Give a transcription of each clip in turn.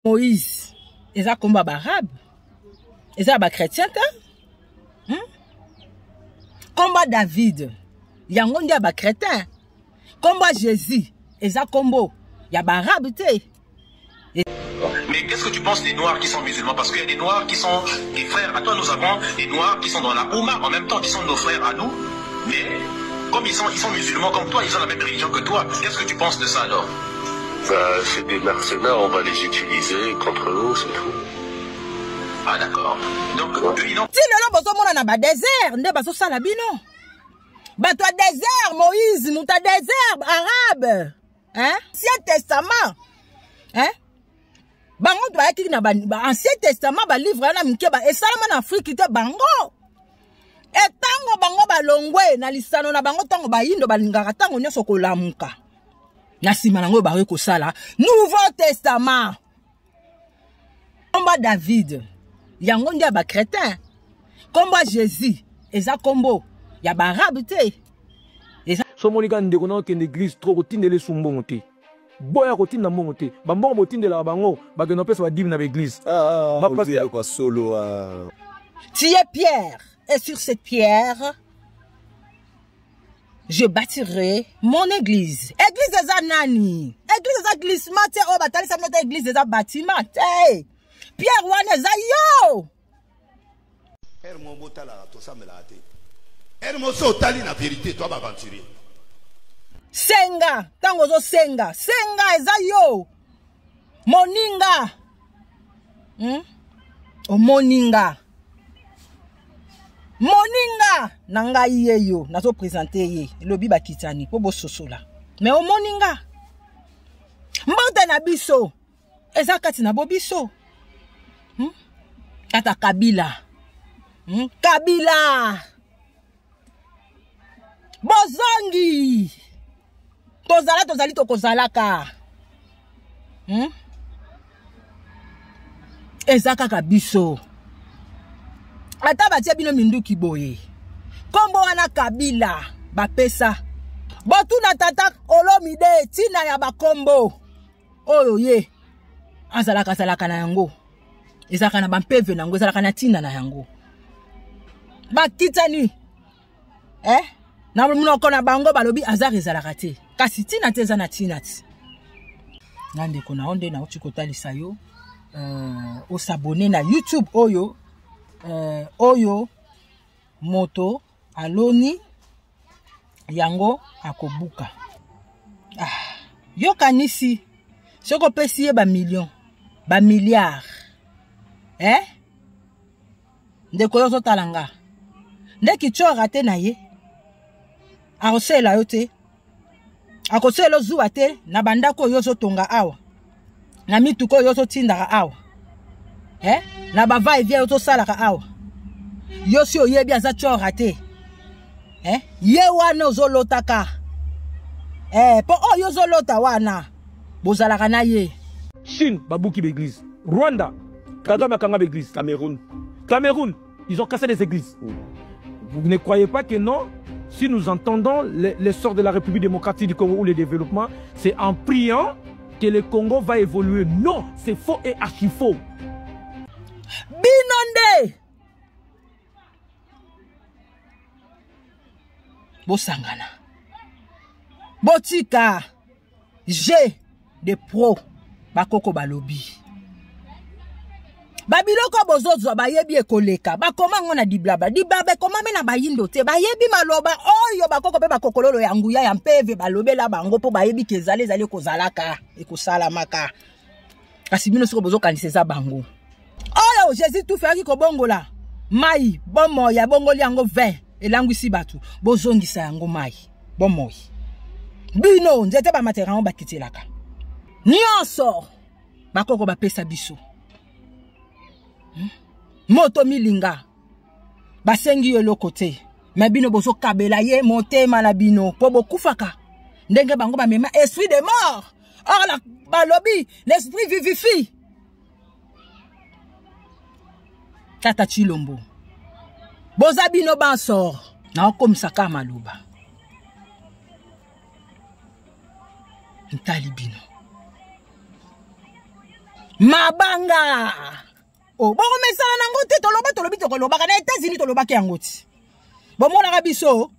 Moïse eza kombo ya baarabe, eza ya bachrétien te, Kombo ya David yango nde ya bachrétien. Kombo ya Jésus eza kombo ya baarabe te. Mais qu'est-ce que tu penses des Noirs qui sont musulmans? Parce qu'il y a des Noirs qui sont des frères à toi. Nous avons des Noirs qui sont dans la Oumma en même temps, qui sont nos frères à nous. Mais comme ils sont musulmans comme toi, ils ont la même religion que toi. Qu'est-ce que tu penses de ça alors? Bah, c'est des mercenaires, on va les utiliser contre nous, c'est tout. Ah d'accord. Donc, eux, ils n'ont... Ti lelo bozomona na ba désert nde bazosala bino. Bato ya désert, Moïse, moto ya désert, arabe. Hein? Ancien Testament. Hein? Bango bayaki na ba, ba Ancien Testament, ba livre wana mike ba esalama na Afrique te bango. E tango bango balongwe na lisano na bango, tango bayindo balingaka tango nyonso kolamuka. Na nsima nango bakoki kosala Nouveau Testament. Kombo David yango nde ya ba chrétien. Kombo Jésus eza kombo ya ba arabe te. So monika ndeko na okende église trop kotindela esu mbongo te. Boya kotinda mbongo te. Ba mbongo botindelaka bango bakende kopesa ba dime na ba église. Ah, Ba pas- ozo ya kwa solo, ah. Tu es pierre et sur cette pierre je bâtirai mon église. Église eza nani? Église eza glissement te oyo batalisa bino te, église eza bâtiment te. Pierre wana eza yo. Ere mo botalaka tosambelaka te. Ere mo so otali na vérité toi ba aventurier. Senga tango ozo senga, senga eza yo. Moninga. Omoninga. Moninga na ngai ye yo nazo présenter ye lobi bakitani po bososola. Mais omoninga. Mbote na biso eza kati na bobiso. Tata Kabila. Kabila. Bozongi. Tozala tozali tokozalaka. Eza kaka biso. Ata batie bino minduki boye. Kombo wana Kabila bapesa. Botuna tata Olomide tina ya bakombo oyo ye azalaka azalaka na yango. Ezalaka na bampeve na yango, ezalaka na tina na yango. Bakitani. Na monoko na bango balobi hasard ezalaka te. Kasi tina te eza na tina te. Na ndeko na yo nde nauti kotalisa yo, osabone na YouTube oyo moto aloni yango akobuka. Yokanisi soki opesi ye ba million, ba milliard. Ndeko yo ozotala nga. Nde kichora te na ye. Akosela yo te. Akosela ozuwa te na bandako oyo ozotonga awa. Na mituka oyo ozotindaka awa. Na ba va-et-vient oyo ozosalaka awa. Yo si oyebi aza chora te. Ye wana ozolotaka. Po oyo ozolota wana bozalaka na ye. Chine babuki l'église. Rwanda Kagame akanga l'église. Cameroun. Cameroun, ils ont cassé des églises. Vous ne croyez pas que non, si nous entendons l'essor de la République démocratique du Congo ou le développement, c'est en priant que le Congo va évoluer. Non, c'est faux et archi faux. Binonde! Bosangana. Botika. G de pro. Bakoko balobi. Babiloko bozozwa bayebi ekoleka. Bakoma ngo na diblaba. Diblaba ekoma me na bayindo te. Bayebi maloba oyo bakoko pe bakokololo ya nguya ya mpeve balobela bango po bayebi ke ezali, ezali ekozalaka, ekosalamaka. Kasi bino soko bozokanisa eza bango. Oyo Jésus tout fait kobongola mai bomoi ya bongoli yango 20 elangwisi bato bozongisa yango mai bomoi. Bino nzete ba matera yango bakitelaka. Nyonso bakoko bapesa biso. Moto milinga basengi yo eloko te, me bino bozokabela ye motema na bino po bokufaka ndenge bango bamema esprit de mort. Or la balobi l'esprit vivifie. Tata Tshilombo boza bino bansor na okomisa ka maloba ntali bino. Mabanga oh, bokomesana nango te. Toloba, tolobi, tokolobaka na États-Unis, tolobaki yango ti bomonaka biso.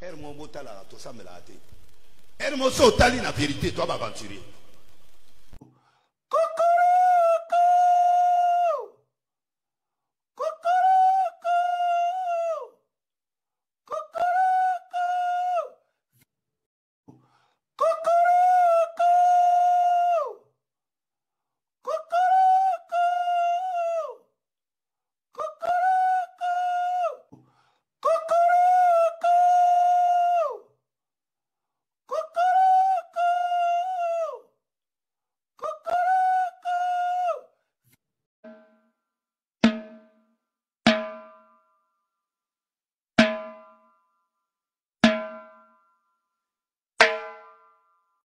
Heure moko botalaka, tosambelaka te. Heure moko so otali na vérité, to baaventurier.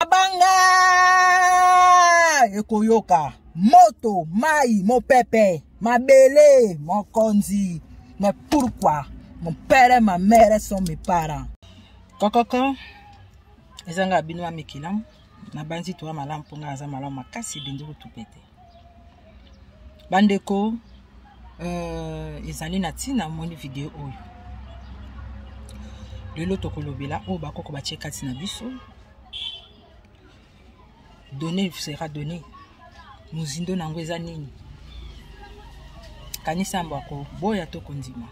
Mabanga ekoyoka moto, mai, mopepe, mabele, mokonzi. Mais pourquoi mon père et ma mère sont mes parents? Kokoko, ezanga bino ya mikilamu. Nabanzi toya malamu, mpo ngai aza malamu makasi. Bindi kutu te, bandeko. Ezali na ntina omoni video oyo. Lelo tokolobela oyo bakoko batie kati na biso. Donner sera donné. Mozindo na yango eza nini? Kanisa yambo ya koboya to kondima.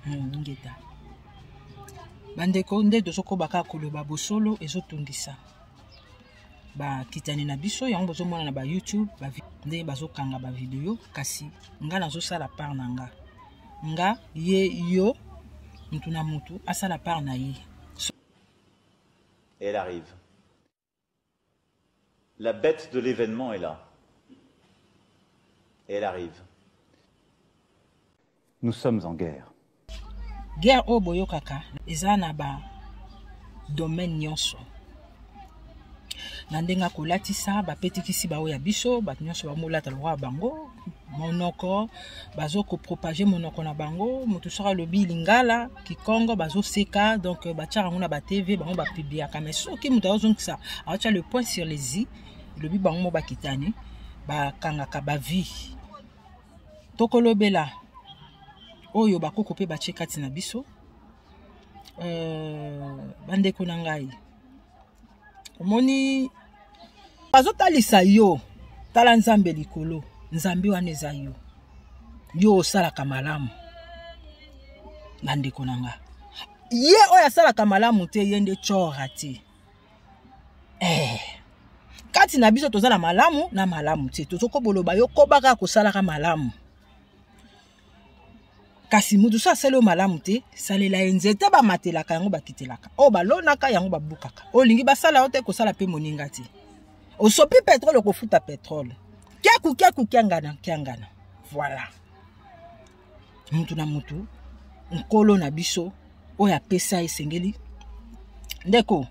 Ngeta bandeko, nde tozokoba kaka koloba bosolo. Ezotungisa bakitani na biso yango. Bozomona na baYouTube nde bazokanga bavideo, kasi nga nazosala part na nga. Nga ye, yo, mutu na mutu asala part na ye. Et elle arrive. La bête de l'événement est là. Et elle arrive. Nous sommes en guerre. Guerre oyo boyokaka eza na badomaine nyonso, na ndenge akolatisa bapetikisi baoyo ya biso. Bato nyonso bamolata lokwa bango, monoko bazokopropager monoko na bango. Moto soki alobi lingala, kikongo, bazoseka. Donc batiaka yango na baTV, bango bapubliaka. Mais soki moto azozongisa, aotya le point sur les i, elobi bango mo bakitani bakangaka bavie. Tokolobela oyo bakoko mpe batie kati na biso. Bandeko na ngai, omoni bazotalisa yo, tala Nzambe likolo. Nzambe wana eza yo, yo osalaka malamu. Bandeko na nga, ye oyo asalaka malamu te, ye nde tsora te. Kati na biso toza na malamu na malamu te. Tozokoboloba, yo kobaka kosalaka malamu, kasi mutu so asali oyo malamu te, salela ye. Nzete bamatelaka yango, bakitelaka. Oyo balonaka yango, babukaka. Oyo olingi basala yo te, kosala mpe moninga te. Osopi pétrole, okofuta pétrole. Kiaku kiaku, kiangana kiangana. Voilà, mutu na mutu, nkolo na biso oyo apesa esengeli. Ndeko,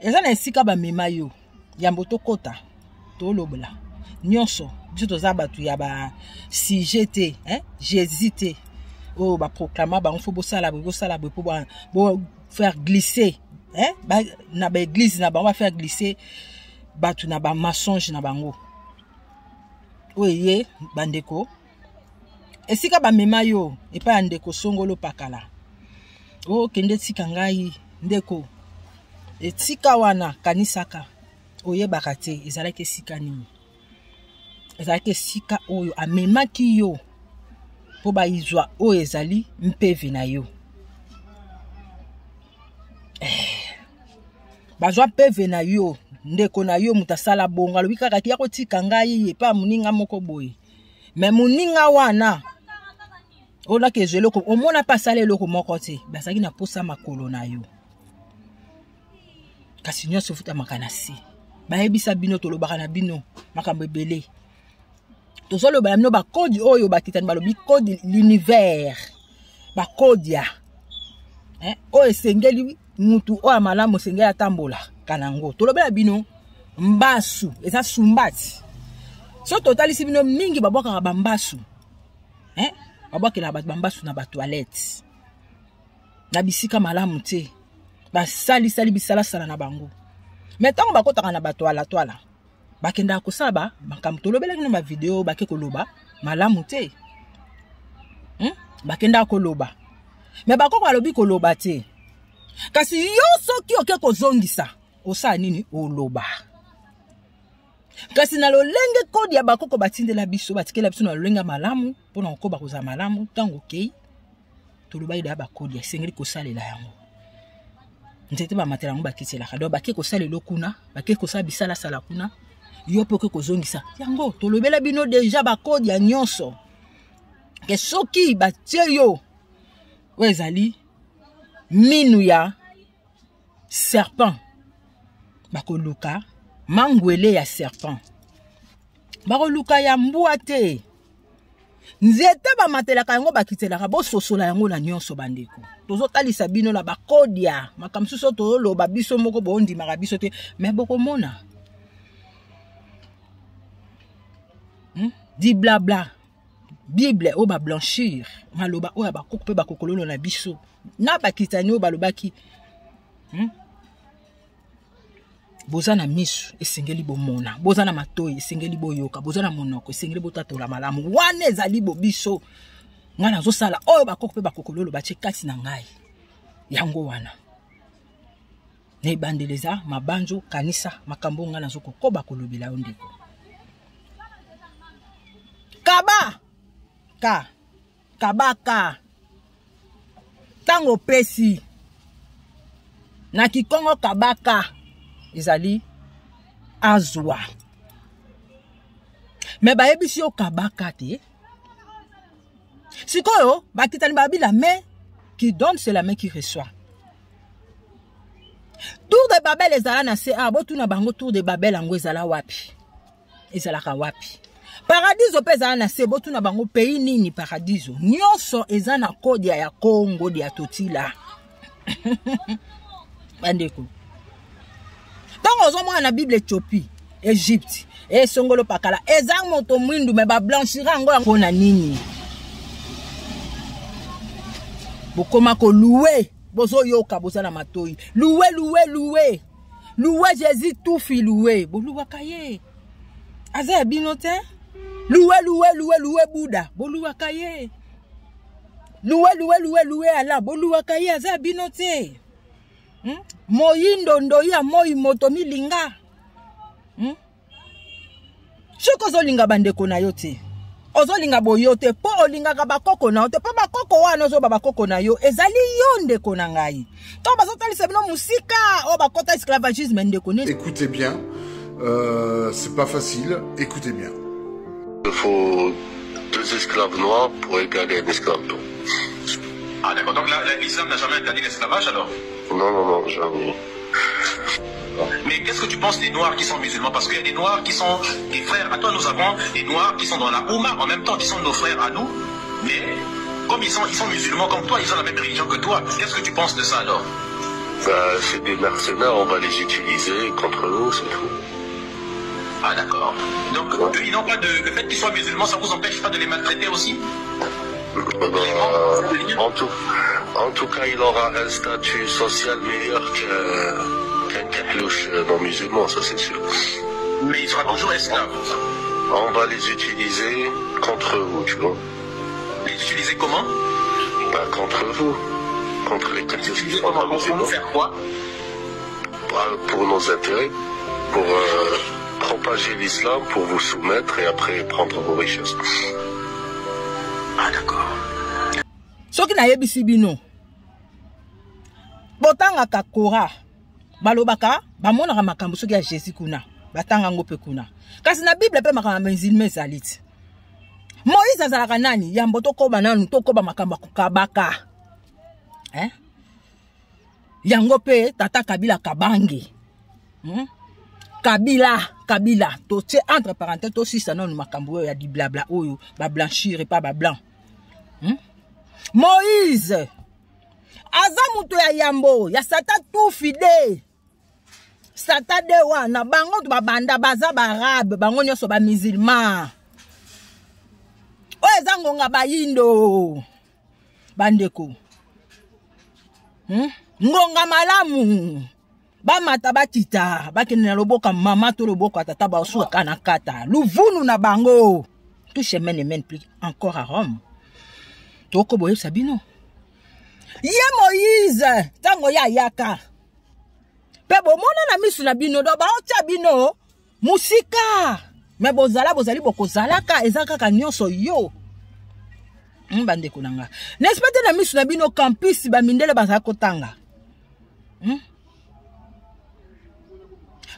eza na esika bamema yo. Yambo tokɔta, tolobela nyonso. Biso toza bato ya basujet te, hein? Jésus te oyo baproclama bango fo bosala boye, bosala boye, mpo bo faire glisser, hein? Na baéglise na bango, bafaire glisser bato na bamensonge na bango. Oyo ye, bandeko, esika bamema yo epai ya ndeko songolo pakala, okende tika ngai. Ndeko, etika wana, kanisaka, oyebaka te ezalaki esika nini. Ezalaki esika oyo amemaki yo mpo bayizwa oyo ezali mpeve na yo. Bazwa mpeve na yo. Ndeko na yo, moto asala bongo, alobi kaka ya kotika ngai epai ya moninga moko boye. Mais moninga wana olaki ezwa eloko, omona mpe asala eloko moko te. Bazalaki na posa makolo na yo, kasi nyonso efutamaka na se. Bayebisa bino, tolobaka na bino makambo ebele. Tozoloba na bino bacode oyo bakitani balobi, code l'univers, bakodia, eh? Oyo esengeli. Mutu oyo ya malamu esengeli atambola kanango. Tolobela bino mbasu eza sumbati. So totalisi bino mingi babwakaka ba mbasu. Hein? Babwakelaka bato ba mbasu na ba toilette. Na bisika malamu te. Basalisali bisalasala na bango. Mais ntango bakotaka na ba toila toila, bakendaka kosala ba makambo tolobelaki na ba video bake koloba malamu te. Bakendaka koloba. Mais bakoko balobi koloba te. Kasi yo soki oke kozongisa, osala nini? Oloba. Kasi na lolenge kode ya bakoko batindela biso, batikela biso na lolenge ya malamu mpona kokoba kozala malamu ntango okei. Tolobaki da bakodi esengeli kosalela yango. Nzete bamatela yango bakitelaka. Donc bake kosalela kuna, bake kosala bisalasala kuna, yo mpe oke kozongisa yango. Tolobela bino deja bakodi ya nyonso. Ke soki batie yo oyo ezali minu ya serpent, bakoluka mangwele ya serpent, bakoluka ya mbwa te. Nzete bamatelaka yango bakitelaka, bososola yango na nyonso bandeko. Tozotalisa bino na bakodia makambo mosusu oyo tozoloba biso moko bondimaka biso te, mais bokomona. Di blabla Bible oyo ba blanchir maloba oyo ya bakoko mpe bakokololo na biso na bakitani oyo balobaki. Boza na misu esengeli bomona, boza na matoi esengeli boyoka, boza na monoko esengeli botatola malamu. Wana ezali bo biso. Ngai nazosala oyo bakoko mpe bakokololo batie kati na ngai. Yango wana na ebandeli eza mabanzo, kanisa makambo ngai nazokokoba kolobela yo ndeko. Kaba ka kabaka ntango opesi na kikongo kabaka ezali azwa, me bayebisi yo kabaka te. Sikoyo bakitani babi la main qui donne c'est la main qui reçoit. Tour de Babel ezala na se, ah, botuna bango tour de Babel yango ezala wapi? Ezalaka wapi? Paradiso mpe ezala na se, botuna bango pays nini paradiso? Nyonso eza na kodia ya Congo dia totila. Bandeko, ntango ozomona na Bible Ethiopie, Egypte, esongolo pakala eza moto mwindu, me bablanchira yango mpo na nini? Bokoma koluwe, bozoyoka, boza na matoi. Luwe, luwe, luwe, luwe Jésus tufi luwe, boluwaka ye aza ya bino te. Luwe, luwe, luwe, luwe Buda, boluwaka ye. Luwe, luwe, luwe, luwe Allah, boluwaka ye aza ya bino te. Moyindo ndoi ya moi moto milinga. Soki ozolinga bandeko na yo te, ozolinga boyo te, po olingaka bakoko na yo te, po bakoko wana ozoba bakoko na yo ezali yo ndeko na ngai. To bazotalisa bino musika oyo bakota esclavagisme ndeko ne. Écoutez bien, c'est pas facile, écoutez bien. Il faut 2 esclaves noirs pour égaler un esclave blanc. Ah d'accord, donc l'islam n'a jamais interdit l'esclavage alors? Non, non, non, jamais. Mais qu'est-ce que tu penses des Noirs qui sont musulmans? Parce qu'il y a des Noirs qui sont des frères à toi, nous avons des Noirs qui sont dans la Oumma en même temps, qui sont nos frères à nous, mais comme ils sont musulmans comme toi, ils ont la même religion que toi. Qu'est-ce que tu penses de ça alors? Bah, c'est des mercenaires, on va les utiliser contre nous, c'est tout. Ah d'accord. Donc Ouais. eux, ils n'ont pas de... Le fait qu'ils soient musulmans, ça vous empêche pas de les maltraiter aussi? Bah, en tout cas, il aura un statut social meilleur qu'un kahlouche non musulman, ça c'est sûr. Mais il sera toujours esclave. On va les utiliser contre vous, tu vois. Les utiliser comment? Bah, contre vous. Contre les kahlouches qui sont pas Pour musulmans. faire quoi? Bah, pour nos intérêts, pour propager l'islam, pour vous soumettre et après prendre vos richesses. Ah d'accord. Soki nayebisi bino, botangaka Kora, balobaka, bamonaka makambo soki ya Jésus kuna, batanga ngo pe kuna. Kasi na Bible pe makambo ya musulman ezali ti. Moïse azalaka nani? Yambo tokoba nanu, tokoba makambo ya kokabaka. Hein? Yango pe tata Kabila Kabange. Kabila, Kabila, totie entre parenthèses, tosisa nanu makambo oyo ya di blabla oyo, ba blanchir et pas ba blanc. Moïse Aza moto ya yambo ya sata tufi de sata de wana bango babanda baza baarabe, bango nyonso bamusulman. Oyo eza ngonga bayindo bandeko, Ngonga malamu bamata bakita bakende na loboka mama to loboko ya tata, basuka na kata luvunu na bango. Tout chemin ne mène plus encore à Rome. Tokoboyebisa bino ye Moïse ntango ye ayaka mpe bomona na misu na bino, do baotya bino mosika, me bozala bozali bokozalaka eza kaka nyonso yo. Bandeko na nga, n'est-ce pas te na misu na bino campus bamindele bazala kotanga,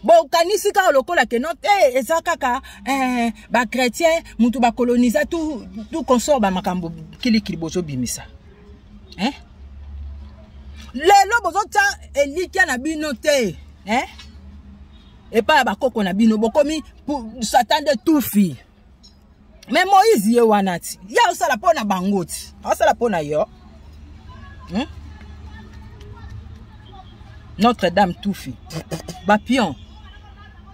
Bokanisi kaka lokola ke no te, eza kaka bachrétien mutu bakoloniza tout, tout consort, bamakambo kilikili bozobimisa, eh? Lelo bozotia elikya na bino te, eh? Epai ya bakoko na bino bokomi satan de tufi. Me Moïse ye wana ti ye osala mpo na bango, ti osala mpo na yo, Notre Dame tufi bapion,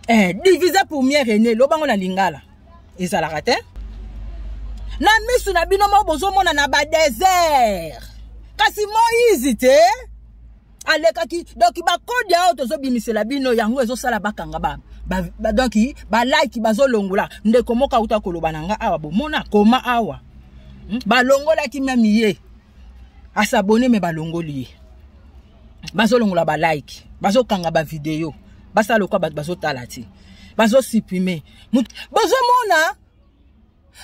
divisé pour mieux régner. Lobango na lingala ezalaka te. Na misu na bino moko bozomona na badésert, kasi Moïse te alekaki. Donc bakodi oyo tozobimisela bino yango ezosala bakanga ba, donc balike bazolongola. Ndeko moko auta koloba na nga awa, bomona koma awa, Balongolaki même ye asabone, me balongoli ye, bazolongola balike, bazokanga bavideo, basala lokwa bato bazotala ti bazosupprime. Bozomona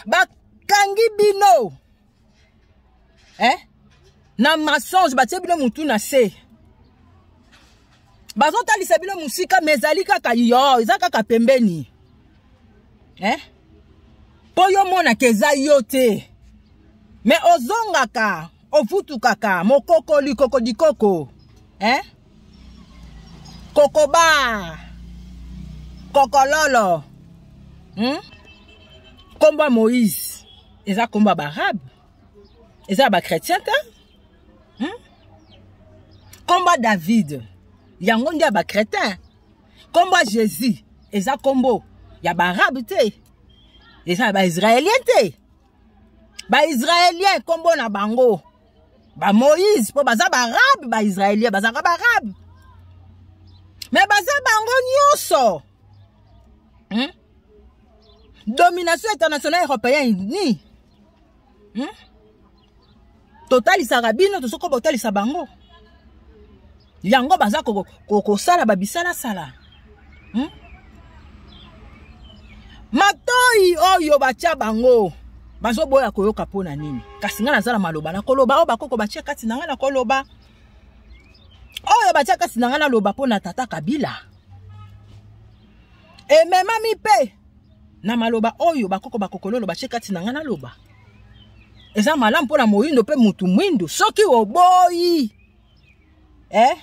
bakangi bino, eh? Na mensonge batie bino mutu na se, bazotalisa bino mosika, me ezali kaka yo, eza kaka pembeni, eh? Mpo yo monaka eza yo te, me ozongaka ovutukaka mokoko likoko dikoko, eh? Kokoba kokololo, Kombo ya Moïse eza kombo ya baarabe, eza ya bachrétien te, Kombo ya David yango nde ya bachrétien. Kombo ya Jésus eza kombo ya baarabe te, eza ya baisraélien te. Baisraélien kombo na bango bamoïse, mpo baza baarabe. Baisraélien bazalaka baarabe, me baza bango nyonso, Domination internationale européenne ni, Totalisaka bino, tozokoba kotalisa bango yango, baza kosala babisalasala, Matoi oyo batya bango bazoboya koyoka mpo na nini? Kasi ngai naza na maloba na koloba oyo bakoko batia kati na ngai na koloba, oyo batia kati na ngai naloba mpo na tata Kabila ememami mpe na maloba oyo bakoko bakokololo batie kati na ngai naloba. Eza malamu mpo na moyindo mpe mutu mwindu. Soki oboyi, eh?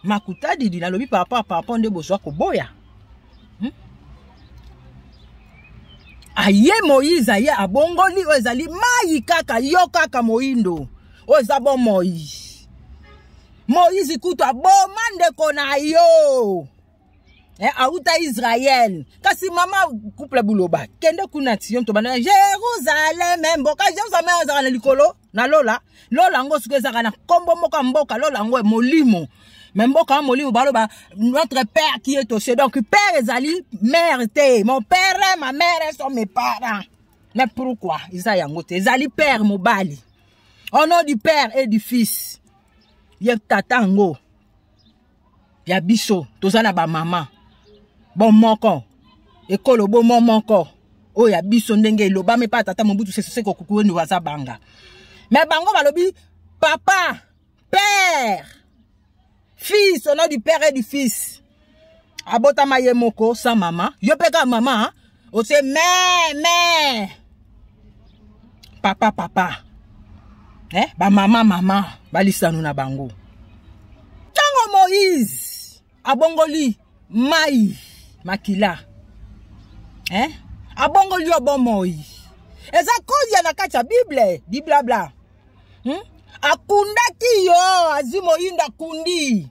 Makuta didi nalobi par rapport nde bozwa koboya, Aye Moïse aye abongoli oyo ezali mai kaka yo kaka moyindo oyo eza bomoi. Moïse kutu aboma ndeko na yo, auta Israel. Kasi mama couple buloba kende kuna ti yo tobanda Jérusalem, mboka Jérusalem ezalaka na likolo na lola. Lola yango soki ezalaka na nkombo moko ya mboka, lola yango molimo, me mboka ya molimo baloba notre père qui est au ciel. Donc père ezali mère te. Mon père, ma mère sont mes parents, mais pourquoi eza yango te? Ezali père mobali, au nom du Père et du Fils. Ye tata yango ya biso, toza na bamama bon moko, ekolo bomo moko oyo ya biso, ndenge elobami mpa tata Mobutu Sese Seko Kuku Wendo aza banga. Me bango balobi papa, père, fils, au nom du Père et du Fils. Abotama ye moko sans mama. Yo mpe kaka mama otie me papa papa, eh? Bamama mama balisano na bango. Ntango Moïse abongoli mai makila, eh? Abongoli yo bomoi, eza kolia na kati ya Bible biblabla, Akundaki yo, azwi moyindo akundi.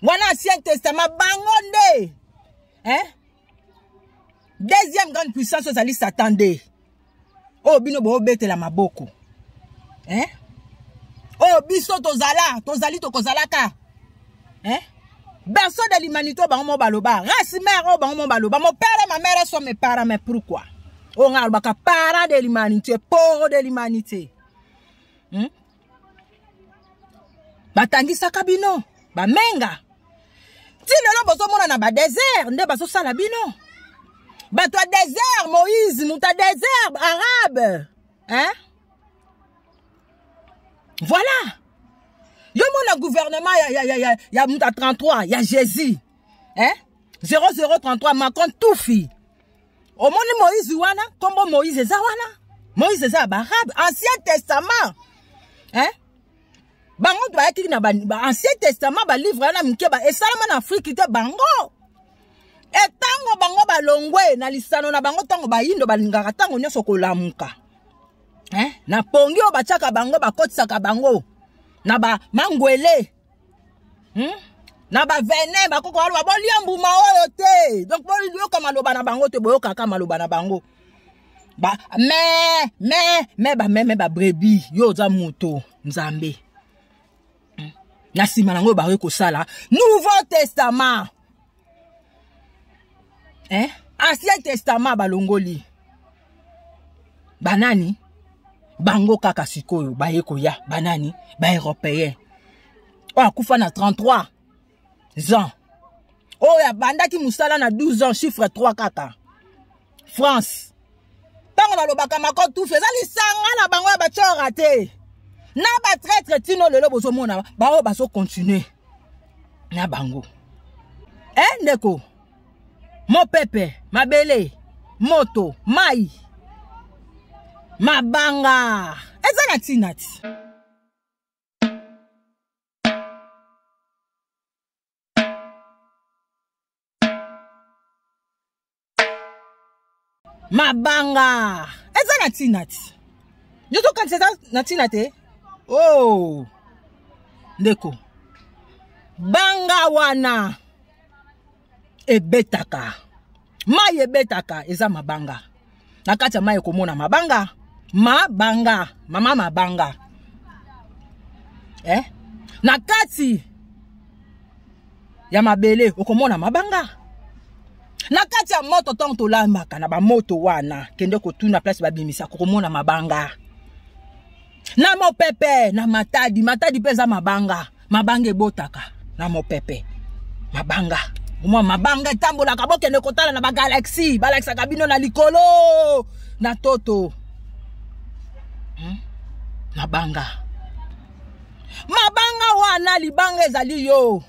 Wana Ancien Testament bango nde. Hein? Deuxième grande puissance ezali Satan nde. Oyo bino boobetela maboko. Hein? Oyo biso tozala, tozali tokozalaka. Hein? Berceau de l'humanité oyo bango mo baloba, race mère oyo bango mo baloba, mon père et ma mère sont mes parents, mais pourquoi? Oyo nga alobaka parent de l'humanité, poro de l'humanité. Batangisaka bino bamenga ti lelo bozomona na badesert nde bazosala bino bato ya desert. Moïse moto ya desert arabe, hein? Voilà, yo mona gouvernement ya moto ya 33 ya Jésus, hein? 0033 Macron tufi. Omoni Moïse wana, kombo Moïse eza wana, Moïse eza ya baarabe, Ancien Testament, hein? Bango bayaki na ba Ancien Testament, balivre wana mike ba esalama na Afrike te. Bango etango bango balongwe na lisano na bango, ntango bayindo balingaka ntango nyonso kolamuka, eh? Na pongi oyo batiaka bango, bakotisaka bango na bamangwele, Na bavene bakoko baloba bolia mbuma oyo te. Donc boyoka maloba na bango te, boyokaka maloba na bango ba me me me bameme babrebi. Yo oza moto Nzambe. Na nsima nango oyo bakoki kosala Nouveau Testament, eh? Ancien Testament balongoli banani bango kaka. Sikoyo baye koya banani? Baeuropéen oyo akufa na 33 ans, oyo abandaki mosala na 12 ans, chiffre 3 kaka France. Ntango nalobaka mako tufi, eza lisanga na bango ya batiora te na batraître. Tino lelo bozomona baoyo bazokontinue na bango. E ndeko, mopepe, mabele, moto, mai, mabanga eza na ntina ti. Mabanga eza na ntina ti. Yo tokanisa eza na ntina te. Oh ndeko, banga wana ebetaka mai, ebetaka eza mabanga. Na kati ya mai ekomona mabanga, mabanga, mama, mabanga, eh? Na kati ya mabele okomona mabanga. Na kati ya moto, ntango tolambaka na bamoto wana, kende kotuna place babimisaka, okomona mabanga. Na mopepe, na Matadi, Matadi mpe eza mabanga. Mabanga ebotaka na mopepe, mabanga omwa mabanga etambolaka. Bokende kotala na bagalaxie, balakisaka bino na likolo na toto, Mabanga, mabanga wana, libanga ezali yo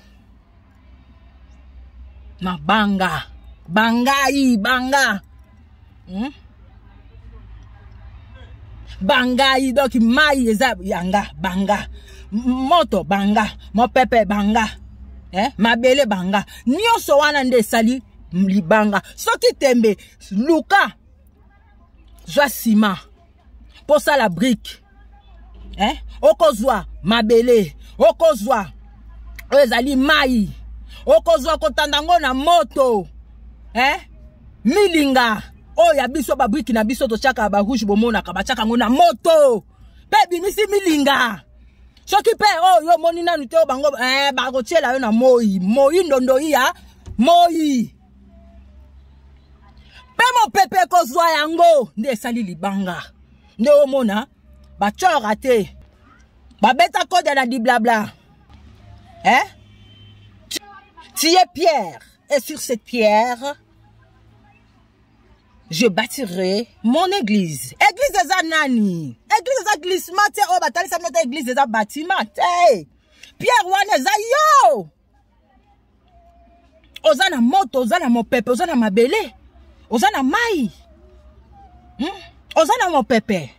mabanga, bangai, banga, Bangai, donc mai eza yanga banga, moto banga, mopepe banga, eh? Mabele banga, nyonso wana nde esali libanga. Soki tembe, luka zwa nsima mposala brike, eh? Okozwa mabele, okozwa oyo ezali mai, okozwa kotanda yango na moto, eh? Milinga oyo ya biso, babriki na biso totiaka barouge, bomonaka batiaka yango na moto mpe ebimisi milinga. Soki mpe oyo yo omoni nanu te, oyo bango, eh, bakotiela yo na moi, moi ndondoi ya moi mpe mopepe ekozwa yango nde esali libanga. Nde omona batiora te, babeta kode na diblabla, eh? Tu es pierre et sur cette pierre je bâtirai mon église. Église eza nani? Église eza glissement te oyo batalisa bino te. Église eza bâtiment te. Pierre wana eza yo. Oza na moto, oza na mopepe, oza na mabele, oza na mai, Oza na mopepe,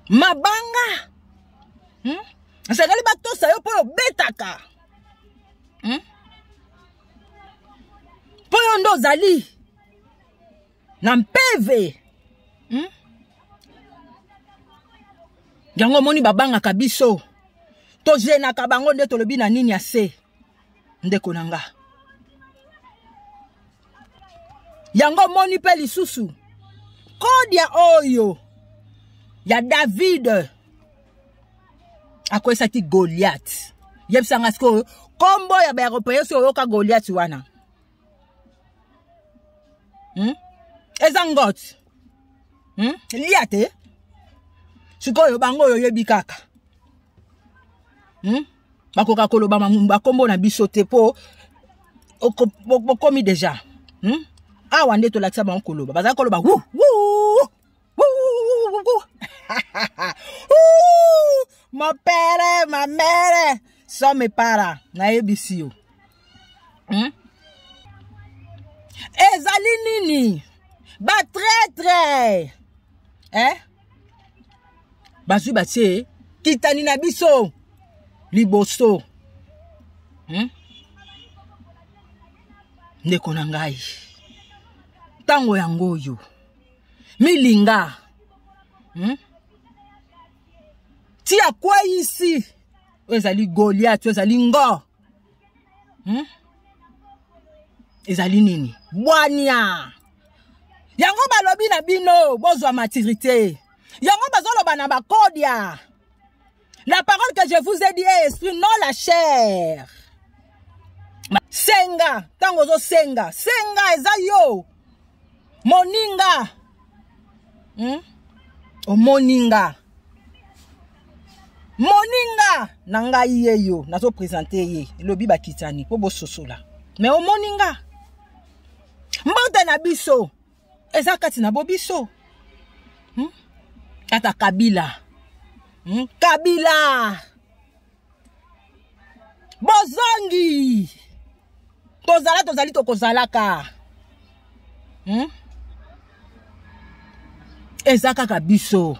mabanga, Esengeli batosa yo mpo obetaka, Mpo yo nde ozali na mpeve, Yango omoni babangaka biso, tojenaka bango nde tolobi na nini ya se. Ndeko na nga, yango omoni mpe lisusu kodia oyo ya David akwesaki Goliath. Yebisa nga sikoyo kombo ya baeuropéen soki oyoka Goliath wana, Eza ngot, Lia te. Sikoyo bango oyo oyebi kaka, Bakoka koloba bakombo na biso te mpo bokomi deja, Awa nde tolakisa bango koloba, bazali koloba wu wu wu. Mon père, ma mère sont mes parents. Nayebisi yo, Ezali nini? Batraître, eh? Bazwi batie kitani na biso liboso, Ndeko na ngai, ntango yango oyo milinga, Ti akweyisi oyo ezali Goliath, oyo ezali ngo, Ezali nini? Bwania. Yango balobi na bino bozwa maturité. Yango bazoloba na bakodia: la parole que je vous ai dit est esprit, non la chair. Senga. Ntango ozosenga, senga eza yo moninga, Omoninga, moninga na ngai ye yo nazoprésente ye, elobi bakitani mpo bososola. Me omoninga, mbote na biso eza kati na bobiso, Tata Kabila, Kabila bozongi, tozala, tozali, tokozalaka, Eza kaka biso.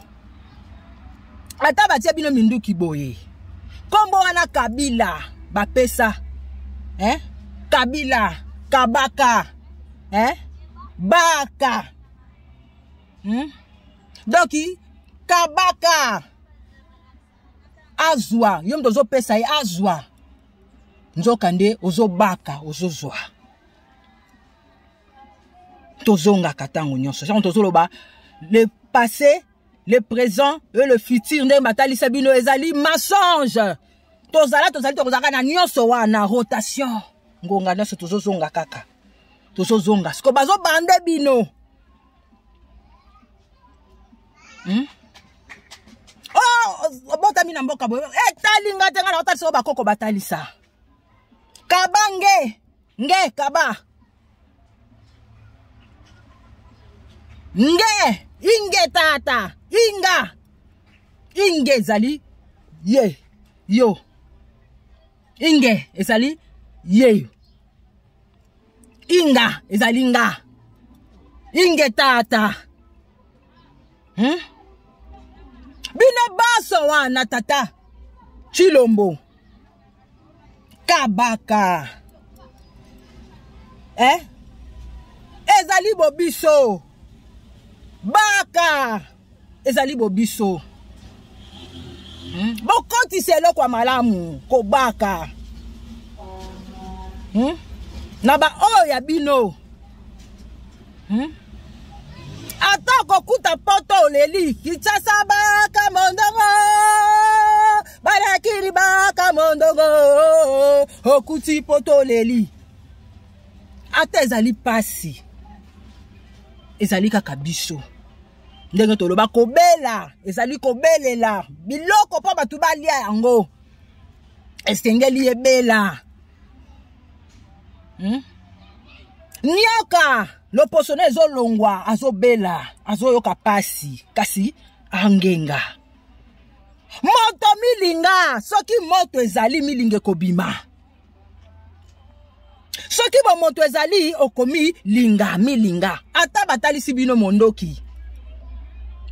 Ata batia bino minduki boye, nkombo wana Kabila bapesa, eh? Kabila kabaka, eh? Baka, Donc kabaka azwa yo moto ozopesa ye azwa, nzoka nde ozobaka, ozozwa. Tozongaka ntango nyonso sango tozoloba le passé, le présent et le futur. Ndenge batalisa bino ezali mensonge. Tozala, tozali, tokozalaka na nyonso wana rotation. Ngonga nyonso tozozonga kaka, tozozonga. Siko bazobande bino, Oh, obotami na mboka boye, etali nga te. Nga na otalisa oyo bakoko batalisa. Kaba nge nge kaba nge inge tata inga inge ezali ye yo, inge ezali ye, inga ezali nga, inge tata, Bino baso wana, tata Chilombo kabaka, eh? Ezali bobiso baka, ezali bobiso, Bokotisa eloko ya malamu kobaka, Na baoyo ya bino, Ata okokuta poto oleli Kinshasa, baka mondongo, balakili baka mondongo, okuti poto oleli. Ata ezali pasi, ezali kaka biso. Ndenge toloba, kobela ezali kobelela biloko mpo bato balia yango, esengeli ebela, Nioka loposo na ezolongwa, azobela, azoyoka pasi, kasi angenga moto milinga. Soki moto ezali, milinga ekobima. Soki bomoto ezali, okomi linga milinga. Ata batalisi bino mondoki,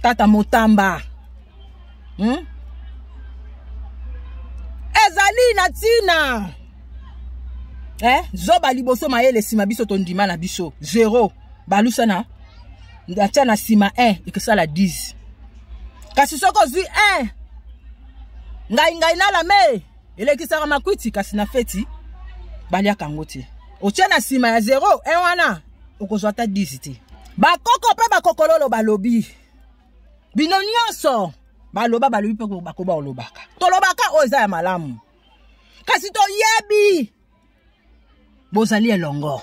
tata motamba, Ezali na ntina, eh? Zoba liboso, mayele nsima. Biso tondima na biso 0, balusa na natia na nsima 1, ekosala 10. Kasi soki ozwi 1 Ngai ngai na lame elekisaka makwiti, kasi na feti baliaka yango te. Otie na nsima ya 0 1 wana okozwa ata 10 te. Bakoko mpe bakokololo balobi bino nyonso baloba, balobi mpe bakoba olobaka, tolobaka oyo eza ya malamu, kasi toyebi bozali elongo.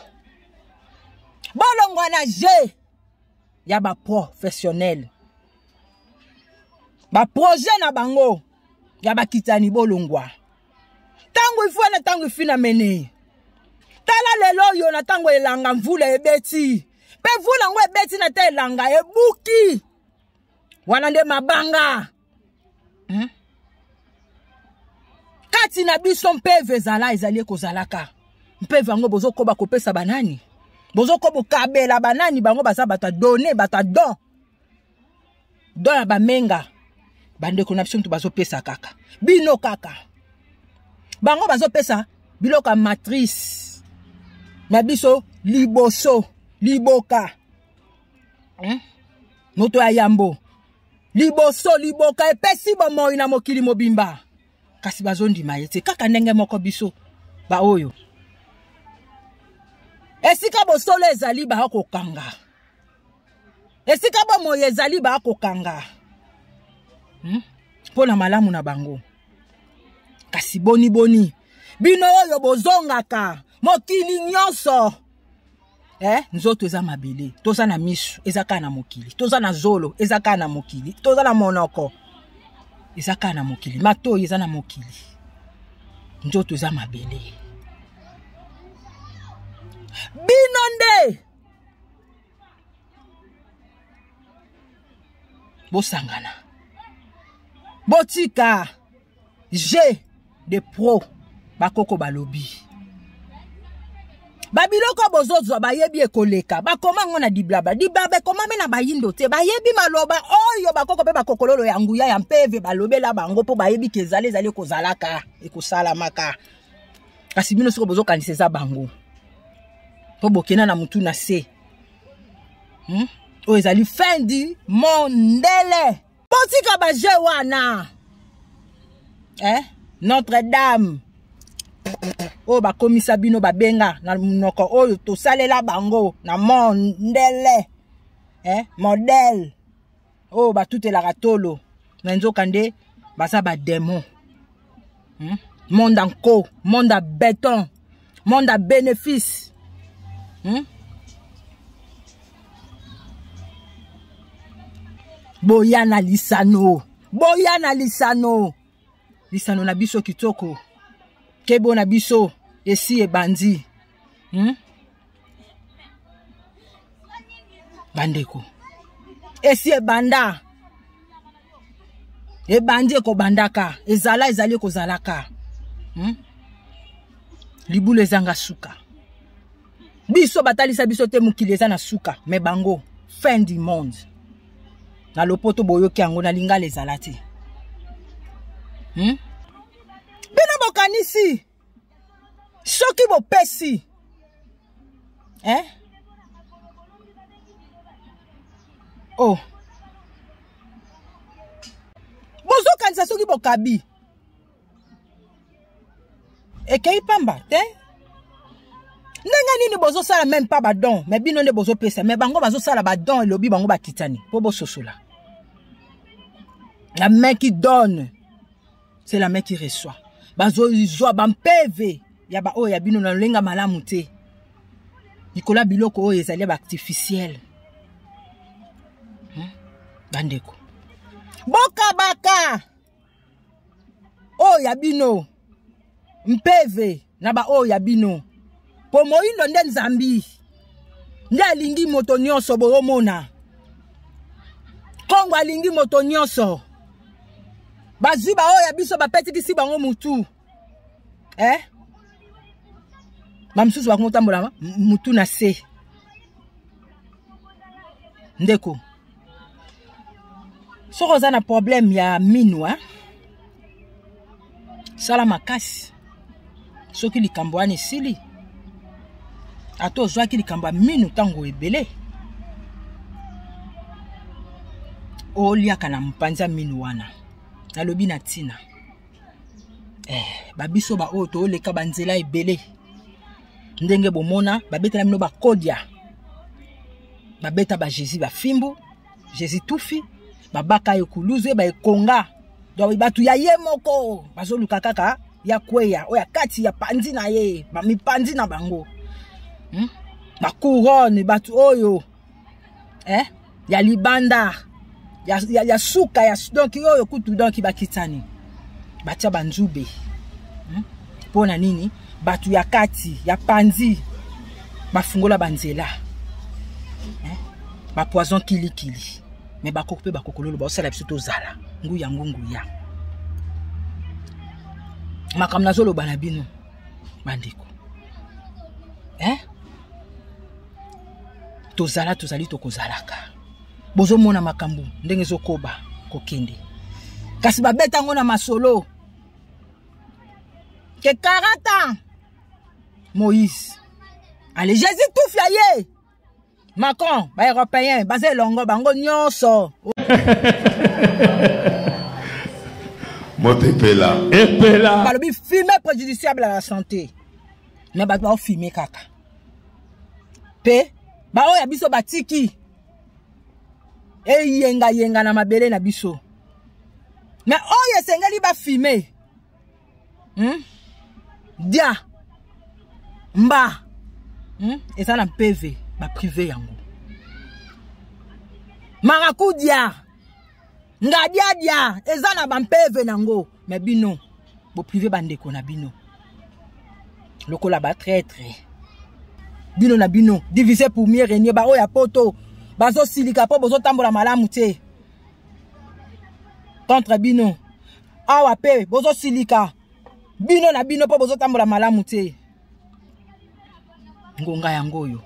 Bolongwa na jeu ya baprofessionnel, baprojet na bango ya bakitani, bolongwa ntango ifo na ntango ifina mene. Tala lelo oyo na ntango elanga mvula ebeti, mpe mvula yango ebeti na ta elanga ebuki, wana nde mabanga, Kati na biso mpeve ezala, ezali ekozalaka mpeve yango. Bozokoba kopesa banani? Bozokoba kokabela banani? Bango baza bato ya donne, bato ya don, don ya bamenga. Bandeko na biso mutu bazopesa kaka bino, kaka bango bazopesa biloko ya matrice na biso liboso liboka, Moto ya yambo liboso liboka epesi bomoi na mokili mobimba, kasi bazondima ye te. Kaka ndenge moko biso baoyo esika bosolo ezali bakokanga, esika bomoi ezali bakokanga, Mpo na malamu na bango. Kasi boni boni bino oyo bozongaka mokili nyonso, eh? Nzoto eza mabele, toza na miso eza kaka na mokili, toza na zolo eza kaka na mokili, toza na monoko eza kaka na mokili, matoi eza na mokili, nzoto eza mabele. Bino nde bosangana, botika jeu de pro. Bakoko balobi babiloko bozozwa, bayebi ekoleka, bakoma yango na diblaba. Diblaba ekomami na bayindo te, bayebi maloba oyo bakoko mpe bakokololo ya nguya ya mpeve balobela bango, mpo bayebi ke ezali, ezali ekozalaka, ekosalamaka. Kasi bino soko bozokanisa eza bango, mpo bokenda na mutu na se, Oyo ezali fin du mondele. Botika baje wana, eh? Notre Dame oyo bakomisa bino, babenga na monoko oyo tosalela bango na mondele, eh? Modele oyo batutelaka tolo na nzoka nde baza bademon, Monde en co, monde à béton, monde à bénéfice, Boya na lisano, boya na lisano, lisano na biso kitoko, kebo na biso esi ebandi, Bandeko, esi ebanda, ebandi, ekobandaka, ezala, ezali, ekozalaka, Libulu ezanga suka. Biso batalisa biso te mokili eza na suka, me bango fin du monde na lopoto boyoki yango na lingala ezala te, Bino bokanisi soki bopesi, eh? Oh, bozokanisa soki bokabi ekei pamba te. Ndenge nini bozosala même pas badon, mais bino nde bozopesa, mais bango bazosala badon, elobi bango bakitani. Mpo bososola, la main qui donne, c'est la main qui reçoit. Bazozwa bampeve ya baoyo ya bino na lolenga malamu te, likolo ya biloko oyo ezali ya baartificiel, Bandeko, bokabaka oyo ya bino mpeve na baoyo ya bino, mpo moyindo nde nzambi nde alingi moto nyonso. Boyomona Kongo alingi moto nyonso, bazwi baoyo ya biso, bapetikisi bango mutu, eh? Bamosusu bakomotambola mutu na se. Ndeko, soki oza na problème ya minu, eh? Sala makasi. Soki likambo wana esili, ata ozwaki likambo ya minu ntango ebele, oliaka na mopanzi ya minu wana, nalobi na ntina. Eh, babiso baoyo tooleka banzela ebele ndenge bomona babetela bino bakodia babeta ba jésus bafimbu jésus tufi babaka ye kuluzu ye baekonga donc bato ya ye moko bazoluka kaka ya kweya oyo ya kati ya panzi na ye mipanzi na bango hmm? bacouronne bato oyo eh? ya libanda ya, ya, ya suka ya, donc oyo kutu donc bakitani batia banzube hmm? mpo na nini bato ya kati ya panzi bafungola banzela eh? bapoison kilikili me bakoko mpe bakokololo baosala biso tozala nguya ngu nguya makambo nazoloba na bino bandeko eh? Tozala tozali tokozalaka bozomona makambo ndenge ezokoba kokende kasi babeta yango na masolo ke 40 ans moïse ale jésus tufia ye macron baeuropéen baza elongo bango nyonso. Moto epela. Epela. Balobi fume préjudiciable à la santé mais bato baofume kaka mpe baoyo ya biso batiki eyengayenga na mabele na biso me oyo esengeli bafime hmm? Dia mba Eza na mpeve baprive yango marakudia ngadiadia eza na bampeve nango me bino boprive bandeko na bino lokola batraitre bino na bino divise pour mieux régner. Baoyo ya poto bazosilika mpo bozotambola malamu te contre bino awa mpe bozosilika bino na bino mpo bozotambola malamu te. Ngonga yango oyo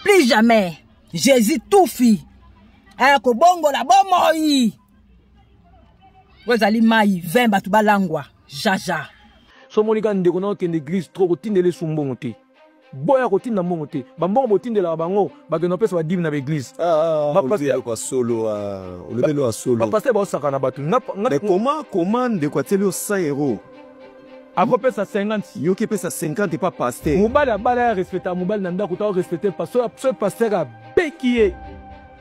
plus jamais Jésus tufi aya kobongola bomoi oyo ezali mai 20 bato balangwa jaja. So omoni kaka ndeko na okende église trop, kotindela esu mbongo te, boya kotinda mbongo te. Bambongo botindelaka bango, bakende kopesa badime na baeglise. Olobeli ya solo. Bapaster baosaka na bato. Mais comment ndeko atieli yo 100 euro? Akopesa 50. Yoki epesa 50 epa paster. Mobali abala ya respecta mobali na ndako, ta respecte pasteur. So paster abeki ye,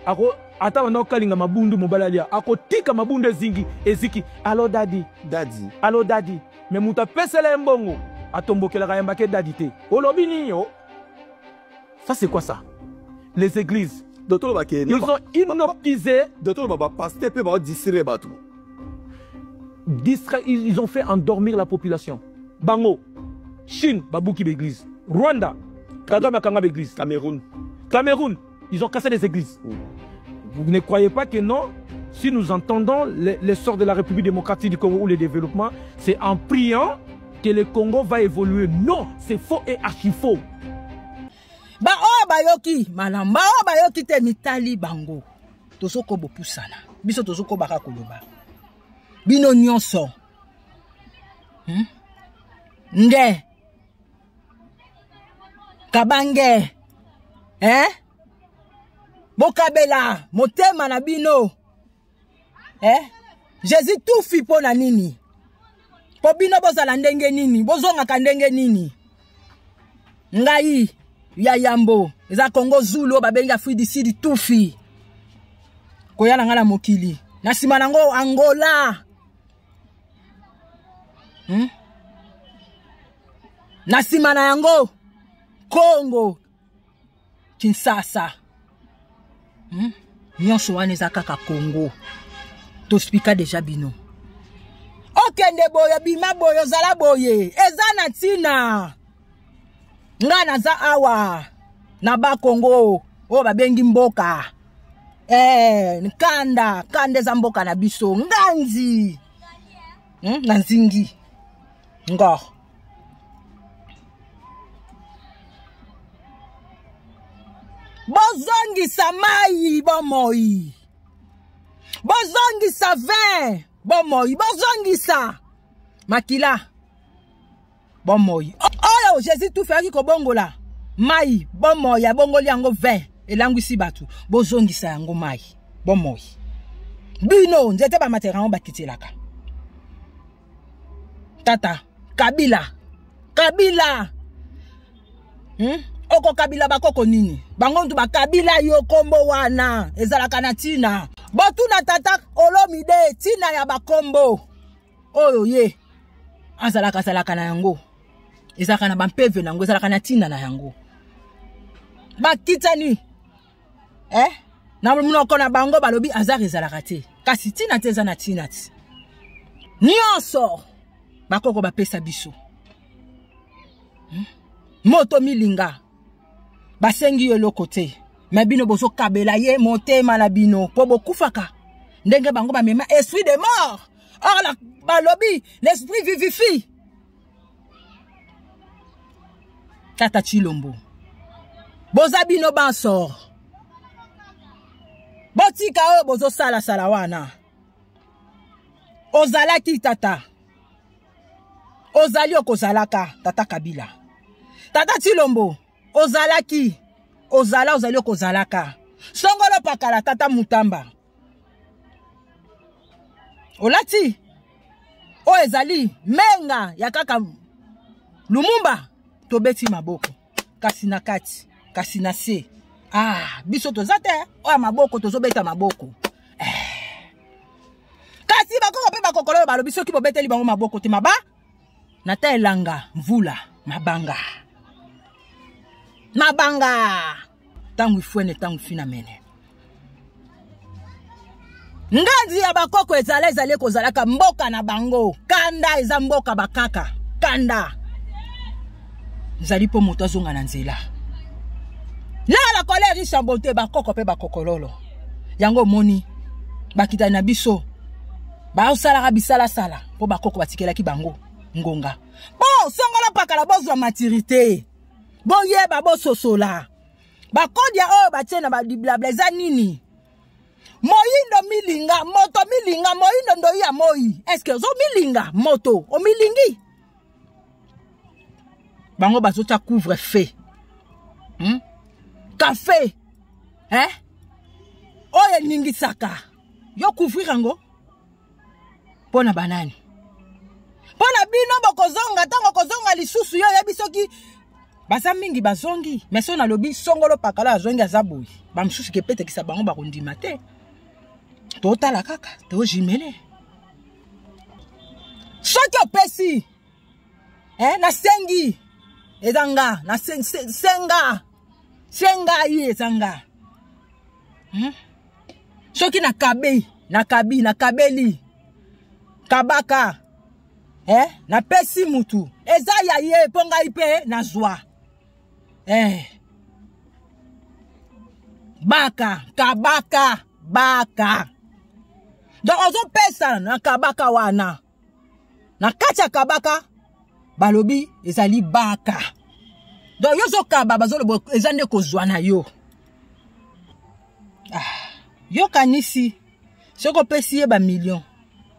ako ata banda kokalinga mabundu, mobali alia, akotika mabundu ezingi eziki. Alo dadi. Dadi. Alo dadi. Me moto apesela ye mbongo atombokelaka, yambake dadi te. Olobi nini yo? Ça, c'est quoi ça? Les églises, docteur bakende ils ont inoptisé. Docteur, bapaster mpe baodistraire bato. Distra ils ont fait endormir la population. Bango Chine babuki l'église, Rwanda Kagame akanga l'église. Cameroun. Cameroun, ils ont cassé des églises. Vous ne croyez pas que non, si nous entendons l'essor de la République démocratique du Congo ou le développement, c'est en priant que le Congo va évoluer. Non, c'est faux et archi faux. Baoyo bayoki malamu, baoyo bayoki te, mitali bango. Tozokoba opusana biso, tozokobaka koloba bino nyonso, Nge kabange, eh? Bokabela motema na bino, eh? Jésus tufi mpo na nini? Mpo bino bozala ndenge nini? Bozongaka ndenge nini? Ngai ya yambo eza Kongo Zulu oyo babengi Afrique du Sud tufi koya na ngai na mokili na nsima nango Angola, Na nsima na yango Congo Kinshasa, Nyonso wana eza kaka Congo. Tospika deja bino, okende boye, bima boye, ozala boye, eza na ntina. Ngai naza awa na Bakongo oyo babengi mboka Nkanda. Nkanda eza mboka na biso nganzi, Na nzingi ngor. Bozongisa mai bomoi, bozongisa vin bomoi, bozongisa makila bomoi. Oyo Jésus tufi ayaki kobongola mai bomoi, abongoli yango vin, elangwisi bato. Bozongisa yango mai bomoi. Bino nzete bamatera yango bakitelaka. Tata Kabila, Kabila, Okokabila bakoko nini? Bango ntu bakabila yo kombo wana ezalaka na ntina. Botuna tata Olomide ntina ya bakombo oyo ye azalaka azalaka na yango, ezalaka na bampeve na yango, ezalaka na ntina na yango. Bakitani na monoko na bango balobi hasard ezalaka te, kasi ntina te eza na ntina te. Nyonso bakoko bapesa biso. Moto milinga basengi yo eloko te, me bino bozokabela ye motema na bino mpo bokufaka ndenge bango bamema esprit de mort. Or la balobi l'esprit vivifie. Tata Tshilombo, boza bino bansor, botika oyo bozosalasala wana. Ozalaki tata, ozali okozalaka tata Kabila. Tata Tshilombo, ozalaki, ozala, ozali okozalaka. Songolo pakala tata Mutamba, olati oyo ezali menga ya kaka Lumumba, tobeti maboko kasi na kati, kasi na se. Biso toza te oyo maboko tozobeta maboko. Kasi bakoko mpe bakokolo balobi soki bobeteli bango maboko te maba na ta elanga mvula mabanga mabanga tangu ifwene tangu fina mene. Nganzi ya bakoko ezala ezali kozalaka mboka na bango. Kanda eza mboka bakaka. Kanda ezali mpo moto azonga na nzela. La la colère riche en bonté bakoko mpe bakokololo. Yango omoni bakitani na biso baosalaka bisalasala mpo bakoko batikelaki bango ngonga. Bo songola pakala bozwa maturité. Boyeba bososola. Bakodia oyo batie na ba blabla eza nini? Moyindo milinga, moto milinga, moyindo ndoi ya moi. Est-ce que ozo milinga moto omilingi? Bango bazotia couvre-feu. Café. Hein? Oyo eningisaka. Yo couvrir yango? Pona banani? Pona bino bokozonga, tango kozonga lisusu yo yebi soki baza mingi bazongi, mais so nalobi songolo pakala azongi aza boye. Ba misusu ke petekisa bango bakondima te. Totala kaka, tojimele. Soki opesi, nasengi eza nga, na senga, senga ye eza nga. Soki nakabe, nakabi, nakabeli, kabaka, napesi mutu, eza ya ye mpo ngai mpe nazwa. Baka, kabaka, baka. Donc ozopesa na kabaka wana. Na kati ya kabaka balobi ezali baka. Donc yo zokaba bazoloba eza nde kozwa na yo. Yo kanisi soki opesi ye ba million,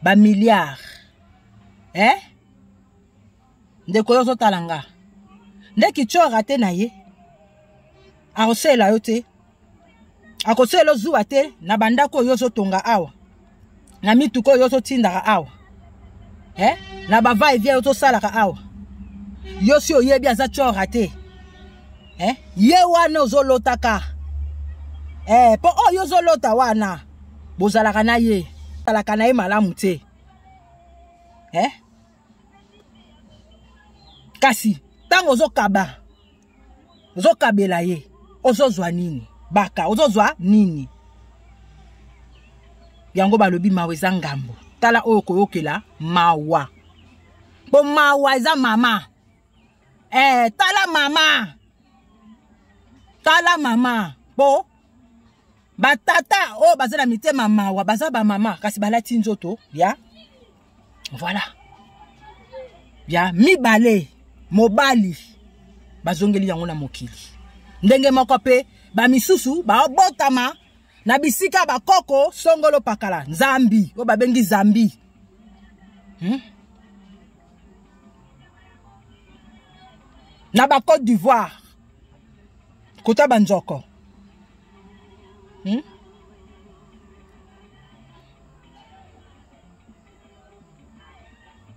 ba milliard. Ndeko yo ozotala nga. Nde kichora te na ye. Akosela yo te. Akosela zuwa te na bandako oyo ozotonga awa. Na mituka oyo ozotindaka awa. Na ba va-et-vient oyo ozosalaka awa. Yo si oyebi aza chora te. Ye wana ozolotaka. Po oyo ozolota wana bozalaka na ye. Bozalaka na ye malamu te. Kasi tango ozokaba, ozokabela ye, ozozwa nini? Baka, ozozwa nini? Yango balobi mawa eza ngambo. Tala oyo koyokela mawa. Po mawa eza mama. Tala mama. Tala mama. Po batata oyo baza na mitema mawa, baza ba mama kasi balati nzoto ya voilà. Ya mibale mobali bazongeli yango na mokili. Ndenge moko pe ba misusu baobotama na bisika bakoko songolo pakala Nzambi oyo babengi Zambi. Na ba Côte d'Ivoire kota banzoko.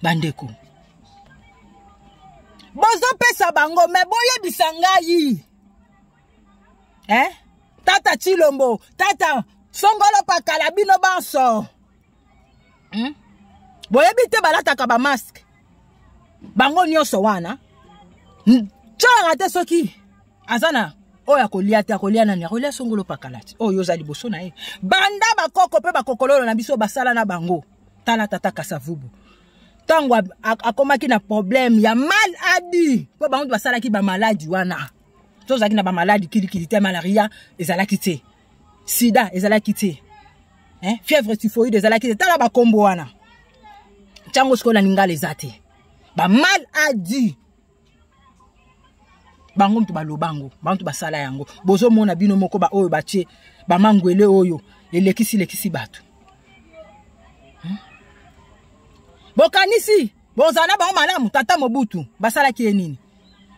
Bandeko. Bozopesa bango me boyebisa ngai. Eh? Tata Chilombo, tata songolo pakala bino banso. Boyebi te balataka ba masque. Bango nyonso wana. Tshanga te soki aza na oyo akolia te, akolia nani? Akolia songolo pakala te. Oyo oza liboso na ye. Banda bakoko pe bakokololo na biso basala na bango. Tala tata Kasavubu. Tango akomaki na problème ya mal adi po bango basalaki ba maladi wana. Tozalaki na ba maladi kilikili te, malaria ezalaki te. Sida ezalaki te. Hein? Fièvre typhoïde ezalaki te. Tala bakombo wana. Tango sikoyo na lingala eza te. Ba mal adi. Bango mutu baloba yango, bango mutu basala yango. Bozomona bino moko ba oyo batie ba mangwele oyo elekisi lekisi bato. Bokanisi bozala na bango malamu. Tata Mobutu basalaki ye nini?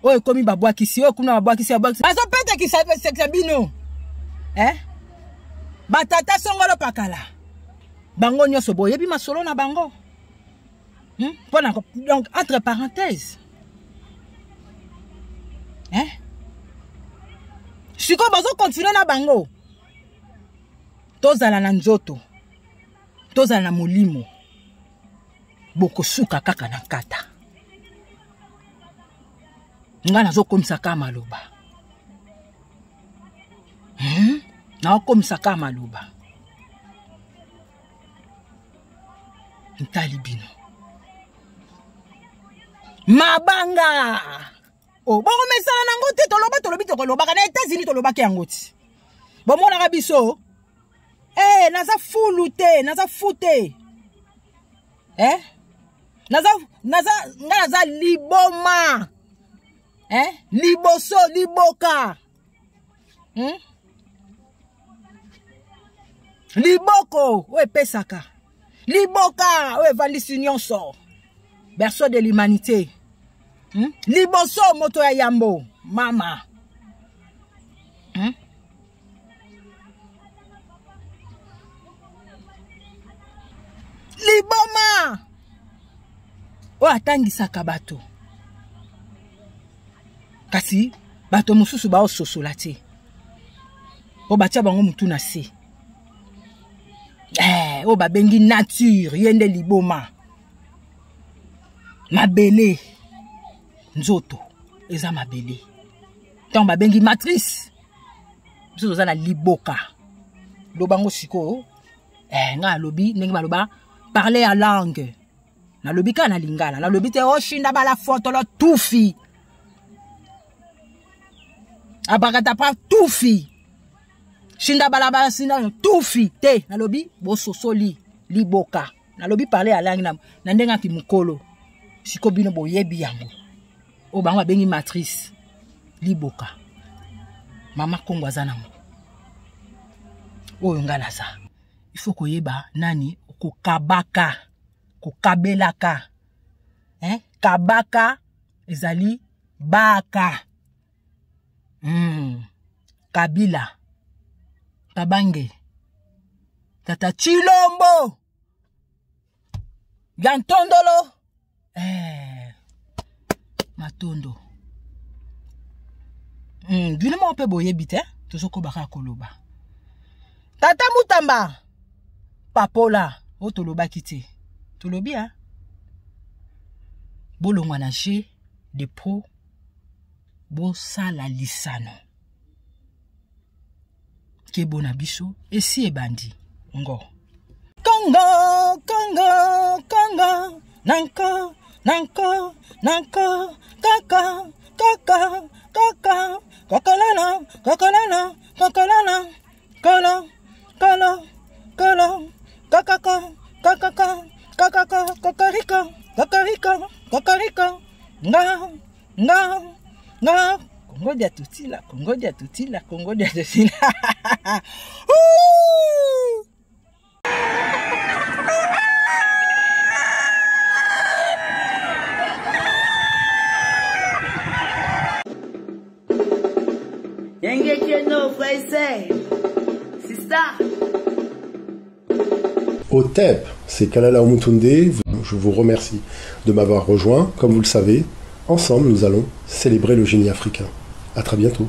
Oyo ekomi babwakisi, oyo kuna babwakisi, babwakisi. Bazopetekisa sekisa bino. Eh? Batata songolo pakala. Bango nyonso boyebi masolo na bango. Pona, donc entre parenthèses. Hein? Siko bazo continuer na bango. Tozala na nzoto. Tozala na molimo. Bokosuka kaka na kata. Nga nazokomisa kaka maloba. Nazokomisa kaka maloba. Ntali bino. Mabanga. Oh, bokomesana nango te, toloba tolobi tokolobaka na États-Unis tolobaki yango ti. Bomonaka biso. Eh, naza fulu te, naza fu te. Eh? Naza, naza, nga naza liboma. Eh? Liboso, liboka. Liboko oyo epesaka. Liboka oyo evandisi nyonso. Berceau de l'humanité. Liboso moto ya yambo, mama. Liboma oyo atangisaka bato, kasi bato mosusu baososola te po batia bango mutu na se. Oyo babengi nature, ye nde liboma. Mabele, nzoto eza mabele. Ntango babengi matrice, biso toza na liboka. Loba ngo sikoyo. Nga alobi ndenge baloba parler ya langue. Nalobi kaka na lingala, nalobi te oshinda bala fotolo tufi. Abakatapa tufi. Shinda bala bala sinda tufi te, nalobi bososoli liboka. Nalobi parler ya langue na ndenge ki mukolo. Siko bino boyebi yango. Oyo bango babengi matrice liboka. Mama Kongo aza nango. Oyo nga naza. Il faut koyeba nani kokabaka, kokabelaka. Hein? Kabaka ezali baka. Kabila. Kabange. Tata Chilombo. Ya ntondolo. Matondo. Bino moko mpe boyebi te, tozokobaka koloba. Tata Mutamba papola oyo tolobaki te. Tolobi ha? Bolongwa na jeu de pro, bosala lisano. Kebo na biso esi ebandi ngo. Congo, Congo, Congo, nanko, nanko, nanko, kaka, kaka, kaka, kokolala, kokolala, kokolala, kolo, kolo, kolo, kakaka, kakaka, kakaka, kokoriko, kokoriko, kokoriko, nga, nga, nga, Congo dia tutila, Congo dia tutila, Congo dia tutila. Ouh! Otep, c'est Kalala Omutunde. Je vous remercie de m'avoir rejoint. Comme vous le savez, Ensemble, nous allons célébrer le génie africain. À très bientôt.